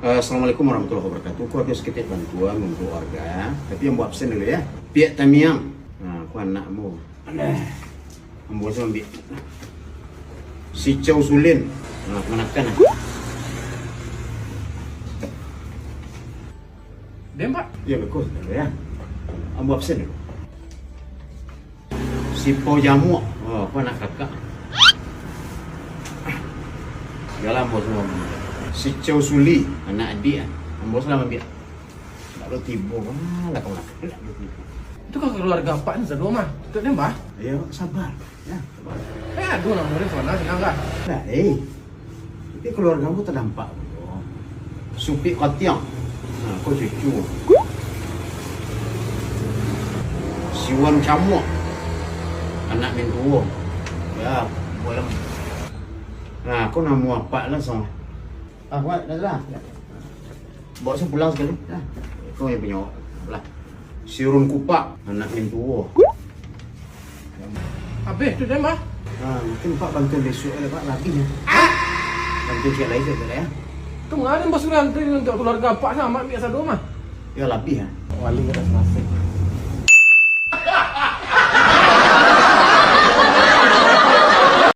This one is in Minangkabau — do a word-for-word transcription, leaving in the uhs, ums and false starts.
Eh, Assalamualaikum warahmatullahi wabarakatuh. Ko ado saketek bantuan untuak warga, tapi ambo absen dulu, yo. Piak Tamiang. Nah, ko anak ambo. Alah. Ambo se maambiak. Si Cau Sulin. Nah, kamanakan, ah? Den, Pak. Yo, bagus, yo. Ambo absen dulu. Si Pau Jamuak. Oh, ko anak kakak. Yo lah, ambo se maambiak. Si Cau Suli, anak adiak, ah. Ambo se lah maambiak. Ndak lo tibo, ah, lah, kamanakan, ndak lo tibo. Itu kan kaluarga Apak ni sado mah. Itu den, Bah? Yo, sabar. Yo, sabar. Eh, ado namo den, Suana, sinan kah? Lah, eh. Tapi kaluarga ambo tadampak ko. Supik Katiang. Nah, ko cucu. Si Wan Camuak. Anak mintuo. Yo, buah lem. Nah, ko namo apak lah, Suana. Ah, buah, dah lah. Bawa se pulang sakali. Nah, ko nan punyo. Lah. Si Run Kupak, anak mintuo. Abih tu den, Bah. Ha, mungkin Pak bantu bisuak lah, Pak, labiah, yo. Ah! Bantu ciek lai sajo lah, yo. Tu manga den basuruah antri untuak kaluarga Apak samo amak sado mah? Yo, labiah, yo. Wali ka Tasmasek.